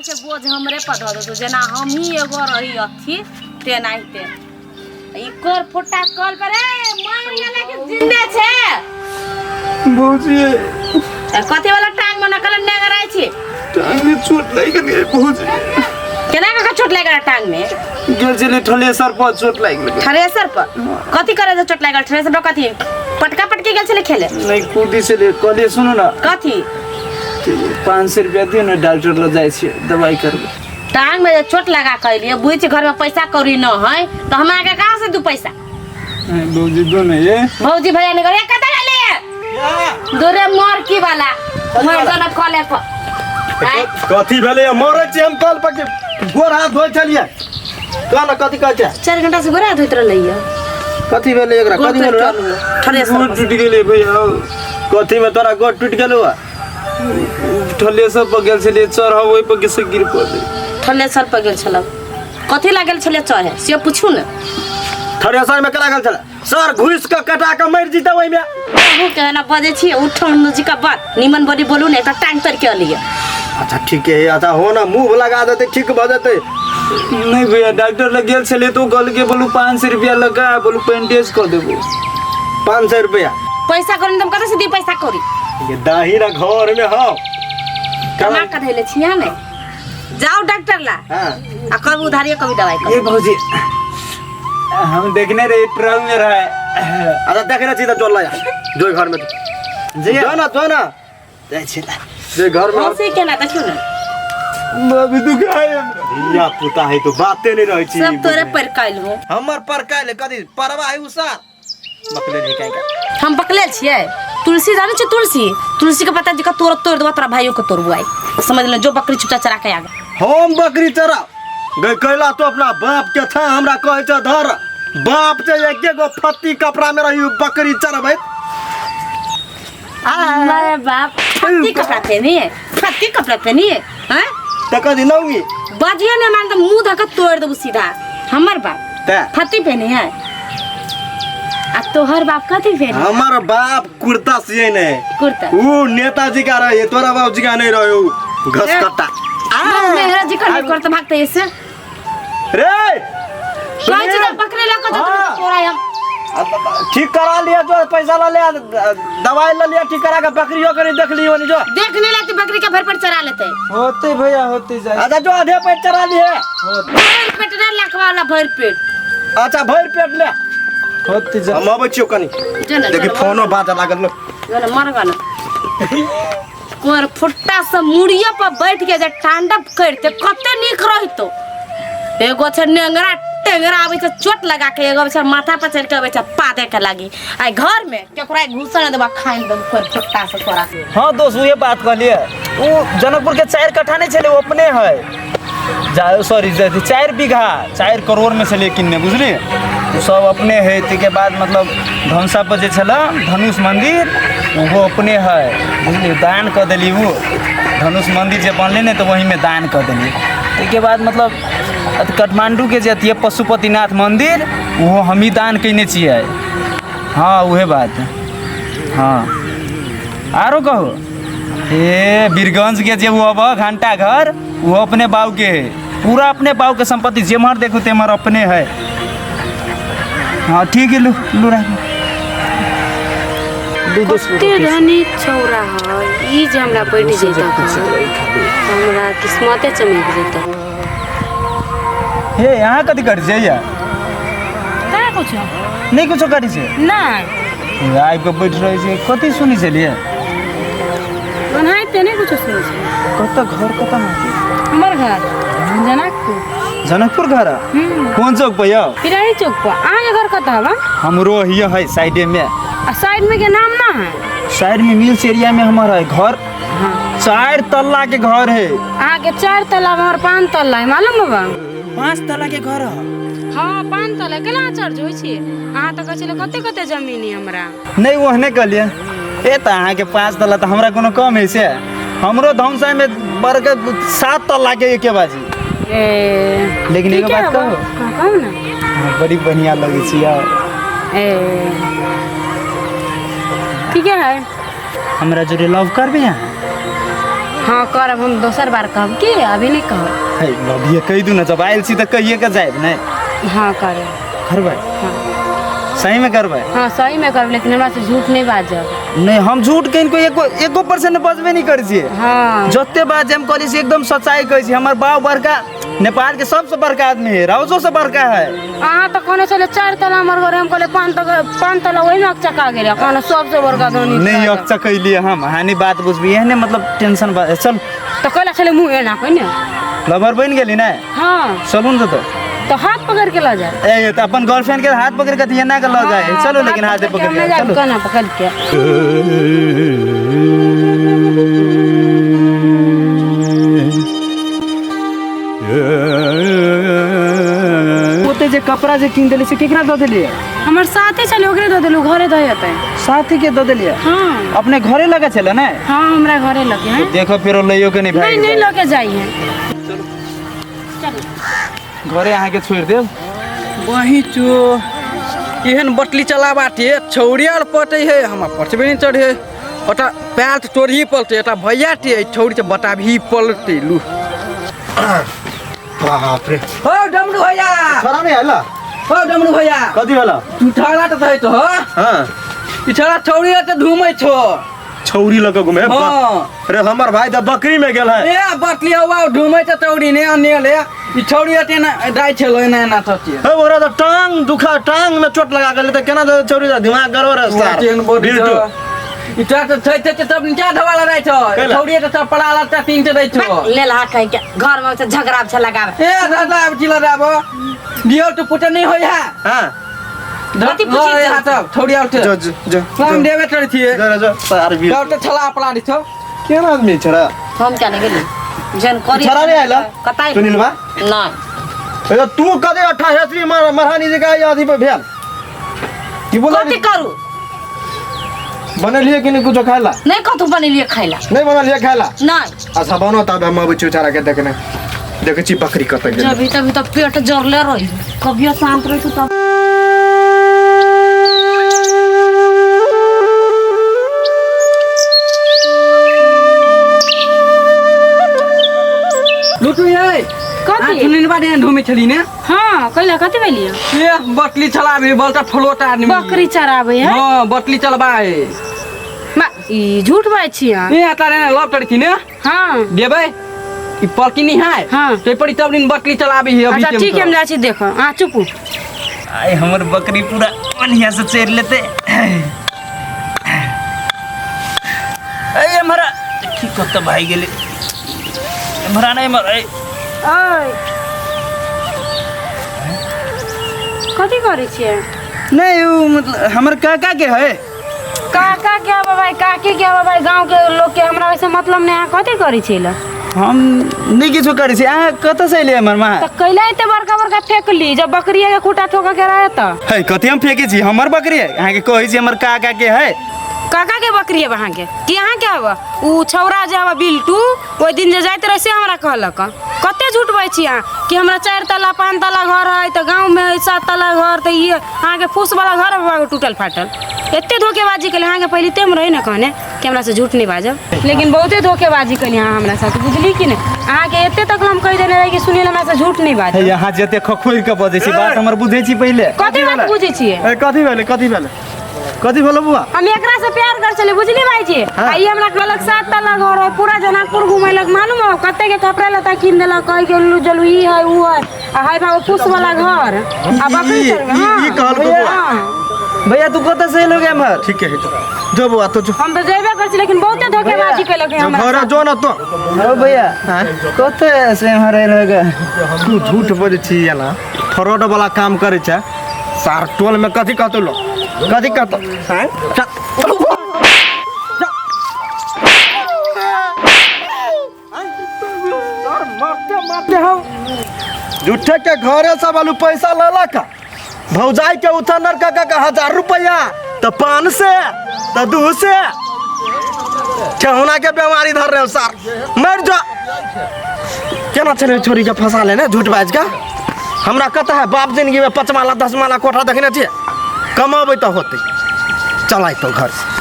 के बोझ हमरे पर धऽ देतौ जेना हमही एगो रही अथी तेनाहिते। ई कोर फुट्टा कल पर ए मर गेलै कि जिंदे छै? भौजी। ए, कथी वाला टांग में नकल नेंगराइ छी? टांग में चोट लागि गेलै भौजी। केना कऽ चोट लागि गेल टांग में? गेल छलियै थलेसर पर, चोट लागि गेलै। थ्रेसर पर कथी करे जे चोट लागि गेल? थ्रेसर पर कथी पटका पटकी गेल छलै खेले? नहि, कूदी छलियै। कहलियै सुनू ने। कथी? 500 रुपया दियौ ने, डॉक्टर लग जाइ छियै, दवाइ करबै। टांग में जे चोट लगा के अलियै, बुझ घर में पैसा कौड़ी न है तो हम आगे कहाँ से दू पैसा? नहीं, भौजी दो ने ये। भौजी भैया ने करे कतऽ गेलियै? दूरे मर की वाला मर जाना कॉले पर आँय? कथी भेलै? मरै छी हम कल पर के गोर हाथ धोइ छलियै। कह ने, कथी कहै छै? 4 घंटा से गोरा धोइत रहलै। कथी भेलै एकरा? गोड़ कथी तोड़ि भेलै? के अनलहुँ। थ्रेसर गोड़ पर। टूटि गेलै भैया। कथी में तोरा गोड़ टूटि गेलौ? थलेसर पर गेल छलियै चढ़ब, ओहि पर के से गिर पड़लै। थ्रेसर पर गेल छलहुँ, कथी लागल छलै चढ़े से पूछू ने। थ्रेसर में केना गेल छलै? सर घुसि कऽ कटा कऽ मरि जेतै ओहिमे। अहूँ के एना बजै छियै? उठो जी का बात निमन बोली बोलू ने, एकटा टांग तर के अलियै। अच्छा ठीक है, अच्छा हो ना, मुँह लगा देतै, ठीक भऽ जेतै। नहीं भैया, डॉक्टर लग गेल छलियै तऽ ओ कहलकै, बोलू 500 रुपया लगा, बोलू बैंडेज कऽ देबो। 500 रुपया? पैसा कौड़ी हम कतऽ से दी पैसा कौड़ी? ये दाही ना घर में हो। कमा कऽ धैले छियै ने, जाओ डॉक्टर ला। हाँ। आ कभी उधारिये कभी दवाई ये भौजी, हम देखने रहे, ट्रक में रहे। अच्छा देखने छी तऽ चल ला जो घर में। जी। जो ना, जो ना। जाइ छी ला। जे घर में। हंसी केना देखियौ ने। अभी दुखाय हमरा। धिया पुता है तो बाते नहीं रहै छी। सब तोरे पर कैल हो। हमर पर काल्हि कथी परवा है उसार बकले नहीं काहे का। हम बकले छियै? तुलसी जानै छी? तुलसी, तुलसी के पत्ता जका तोड़ तोड़ देबो, तोरा भाइयों के तोड़बो आई, समझ ले। जो बकरी चुपचाप चरा के आगे। हम बकरी चरा गई कैला तो अपना बाप के था, हमरा कहै छै धर बाप छै एके गो फत्ती कपड़ा में रही बकरी चरबैत। अरे बाप, फत्ती कपड़ा पहनी है, फत्ती कपड़ा पहनी है हैं? तऽ कथी नौगी? बजियो ने मान तो मुंह धक तोड़ देबो सीधा। हमर बाप ते फत्ती पहनी है आ तोहर बाप कथी पहनी? हमर बाप कुर्ता सिए ने। कुर्ता। ऊ नेताजी का रहे, तोरा बाप जी का नहीं रहे ऊ घस कट्टा। मेहरा जी का नहीं करते भागते ऐसे। रे। कहै छी तऽ बकरी लऽ कऽ जेतौ। हाँ। तोरा हम ठीक करा लिया, जो पैसा ला लिया, दवाई ला लिया, ठीक करा के बकरियों करी देख लियो नी जो। देख नहीं लगती, बकरी के भर पेट चरा लेते। होते भैया, होते जाए। अच्छा जो आधे पेट चरा लिए। भर पेट ना, लखवा वाला भर पेट। अच्छा भर पेट ले। होते जा। हम अबै छियौ कनी। जो ना। देखी जो ना, फोनो बाजे लागल लो। जो ना, मर ना कोर फुट्टा से मुड़िया पर बैठ के जे तांडव करते कते नीक रहितो। एगो छै नेंगरा टेंगरा आबै छै चोट लगा के, एगो छै माथा पर चढ़ के अबै छै पादे के लागी। आइ घर में केकरा घुसन देबा, खाइन देबो कोर फुट्टा से तोरा। हाँ दोस्त, उहे बात कहलिए। ओ जनकपुर के 4 कट्ठा नहीं छलै, ओ अपने है जा, सॉरी 4 बीघा, 4 करोड़ में छलै किनने, बुझली? ओ सब अपने है। ताहिके बाद मतलब धनुषा पर जे छलै धनुष मंदिर, ओहो अपने है, बुझली? दान कऽ देली। ओ धनुष मंदिर जे बनलै ने, तऽ ओहीमे दान कऽ देली। ताहिके बाद मतलब अथी काठमाण्डूके जे अथी है पशुपतिनाथ मंदिर, ओहो हमही दान कयने छियै। हाँ उहे बात। हाँ आरो कहू। ए बीरगंज के जे वो अब घंटा घर, वो अपने बाऊ के है। पूरा अपने बाऊ के संपत्ति, जेम्हर देखू तेम्हर अपने है। हाँ ठीक है, लू लू राख लू दोस्त। कते धनी छौड़ा है ई, जे हमरा बैठ जेतै हमरा किस्मते चमक जेतै। हे, यहाँ कथी करै छियै या? कहाँ कुछो। नहि कुछो करै छै? नहि। आबि कऽ बैठ रहै छै। कथी सुनै छलियै? ओनाहिते, नहि कुछो सुनै छै। कतऽ घर, कतऽ अहाँके? हमर घर जनकपुर। जनकपुर घर कोन चौक पर यौ? पिराही चौक पर। अहाँके घर कतऽ हवा? हमरो हिय है साइडे में। आ साइड में के नाम ना है? साइड में मिल्स एरिया में हमर है घर। 4 तल्ला के घर है। अहाँके 4 तल्ला, हमर 5 तल्ला है, मालूम बाबा? 5 तल्ला के घर है? हाँ, 5 तल्ला। केना आश्चर्य होइ छी? अहाँ तऽ कहै छलै कते कते जमीन है हमरा। नहीं, ओहने कहलियै। ए तऽ अहाँके 5 तल्ला तऽ हमरा कोनो कम है से? हमरो धनुषा में बड़का 7 तल्ला के एके बाजी। ए। लेकिन एगो ठीके बात हबा। कहू? हाँ, कहू ने। हाँ, बड़ी बढ़िया लगै छी यार। ए ठीके है। हमरा जोरे लव करबै अहाँ? हाँ करब हम दोसर बार कहब की अभी नहीं कहब है अभी कहि दू ने जब आयल छी तऽ कहिए के जायब नहि हाँ करब करबै सही में करबै हाँ सही में करब लेकिन हमरा से झूठ नहीं बाजब नहीं हम झूठ कहीं एको एको परसेंट बजबे नहीं करै छियै हाँ जते बात जे हम कहै छी एकदम सच्चाई कहै छी हमर बाप बड़का नेपाल के सबसे बड़का आदमी है राउजो से बड़का है अहाँ तऽ कहने छलियै चारि तला हमर घर हम कहलियै पाँच तला पाँच तला ओहिमे अकचका गेलै कहने सबसँ बड़का धनी नहीं अकचकैलियै हम अहाँ नहीं बात बुझबी एहने मतलब टेंशन बा चल तऽ कैला छलै मुँह एना कहि ने लवर बनि गेली ने हाँ चलू ने तऽ तऽ हाथ पकड़ के लऽ जाए ए तऽ अपन गर्लफ्रेंड के हाथ पकड़ के एना के लऽ जाए चलो लेकिन हाथ पकड़ हम के नहि जायब चलो केना पकड़ के ओते जे कपड़ा जे कीन देली से केकरा दऽ देलियै हमर साथे छलै ओकरे दऽ देलहुँ घरे दऽ अतै साथी के दऽ देलियै हाँ अपने घरे लगे छलै ने हाँ हमरा घरे लगे है देखो फेरो लैयो के नहीं नहीं भागि नहीं जाए। लऽ के जाइ है घरे अहाँके छोड़ि देब वही चो एहन बटली चला बाटे छौड़ी आर पटे है हमरा पटबे नहीं चढ़े ओटा पैर तोड़ही पड़ते एटा भैया टे छौड़ी से बताबही पड़ते लू बाप रे हो डमरू भैया छोरा नहीं आइला हो डमरू भैया कथी भेला तू ठहरा तो है तो हो हाँ ई छोरा छौड़ी आर घूमै छो छौरी लऽ के घूमे हाँ अरे हमर भाई तऽ बकरी में गेल है ए बटली हवा घूमै छ छौड़ी ने ने ले ई छौड़ी आर एना जाइ छलो एना एना सचे हे ओकरा तऽ टांग दुखा टांग में चोट लगा गेलै तऽ केना दे छौरी तऽ दिमाग गड़बड़ है सार एहन बॉडी बिल्टू। ई छोरा तऽ छै छै सब नीचा धवाला रहै छो कैला? छौड़ी तऽ सब पड़ा लत्ता तीन टे दै छो लेल हा कहि के घर में से झगड़ा छै लगावे ए दादा अब चिल्ला दाबो दियो तो पुटे नहीं होय है हाँ कथी पूछी है सब छौड़ी आउट जो जो जो हम देबे करै छियै जो जो सार बिल्टू। आउट छला पड़ा दी छौ केना आदमी छड़ा हम क्या नहीं गेली जन करी छड़ा नहीं आइला कताई सुनील बा नहीं ए तू कदे अठा हेसरी महारानी जी का अथी पे भेल की बोला कथी करू बनेलिए कि नहीं कुछो खाइला नहीं कथू बनेलिए खाइला नहीं बनेलिए खाइला नहीं अच्छा बनो तब हम अबै छी बेचारा के देखने देखै छी बकरी कतऽ गेल जब तभी तो पेट जरले रही कभियो शांत रही तब लुटू ये कथी? सुनिन बाटे घूमै छली ने हाँ कैला कथी भेलियै ए बटली चलाबे बोलता फ्लोट आदमी बकरी चराबै है हां बटली चलबा है मा ई झूठ बाजै छी अहाँ ए तारे ने लव करै छी ने हाँ देबै ई पलकी नहीं है हाँ। तो पर तब दिन बकरी चलाबे है अभी अच्छा ठीक है हम जाइ छी देखऽ अहाँ चुप आइ हमर बकरी पूरा बढ़िया से चरि लेते अरे हमारा की कत भाई गेलै एम्हरा नहि एम्हर ऐ ओइ कथी करै छियै नहीं उ मतलब हमर काका के है काका के आबे भाई काकी के आबे भाई गाँव के लोग के हमरा वैसे मतलब नहीं अहाँ कथी करै छियै लए हम नहि किछो करै छी अहाँ कतऽसँ एलियै हमर माँ तऽ कैला एते बड़का बड़का फेकली जब बकरिया के खूटा ठोका के रहे तऽ है कथी हम फेकै छी हमर बकरी है अहाँके कहै छी हमर काका के है काका के बकरी है अहाँके कि अहाँके हब उ छौड़ा जे हब बिल्टू ओहि दिन जे जाइत रहे से हमरा कहलक कते झूठ बाजै छी अहाँ कि हमरा चारि तला पाँच तला घर है तऽ गाँवमे है सात तला घर तऽ ई अहाँके फूस वाला घर है टूटल फाटल एते धोखेबाजी केली अहाँके पहिले तेम रही ने कहने कि हमरा से झूठ नहीं बाजब लेकिन बहुते धोखेबाजी केली अहाँ हमरा साथ बुझली कि नहि अहाँके एते तक हम कहि देने रही कि सुनील हमरा से झूठ नहीं बाजब है अहाँ जते खखोरि के बजै छी बात हमर बुझै छी पहिले कथी बात बुझै छियै ए कथी भेलै कथी भेलै कथी भेलै बुआ हम एकरा से प्यार कर चले बुझली भाईजी आ ई हमरा कहलक सात तला घर है पूरा जनकपुर घुमेलक मालूम हो कते के कपड़ा लत्ता कीन देलक कह के उल्लू जलू ई है ऊ है आ है बाबू फूस वाला घर आ बकरी ई- चरबै, ई- हाँ। ई कहलको बुआ। हाँ। भैया तू कतऽ से एलो एम्हर ठीक है जो बुआ तो जो हम तो जेबे कर छी लेकिन बहुते धोखेबाजी केलक है जो हमरा घर जो न तो ओ भैया कतऽ से एम्हर एलो गे तू झूठ बजै छी ना फ्रॉड वाला काम करै छै सार टोल में कथी कहतौ लोग कथी कहतौ आँय? चल। सर, मारते मारते हम झूठे के घरे सब आलू पैसा ललक भौजाई के उठनर का का हजार रुपया तो पाँच से तो दू से ठेहुना के बीमारी धर रहे हो सर मर जा केना छलै छोरी के फंसा लेने झूठ बाजि के हमरा कतऽ है बाप जिंदगी में पाँच माला दस माला कोठा देखने छियै कमाबै तऽ होतै चल अयतौ घर से।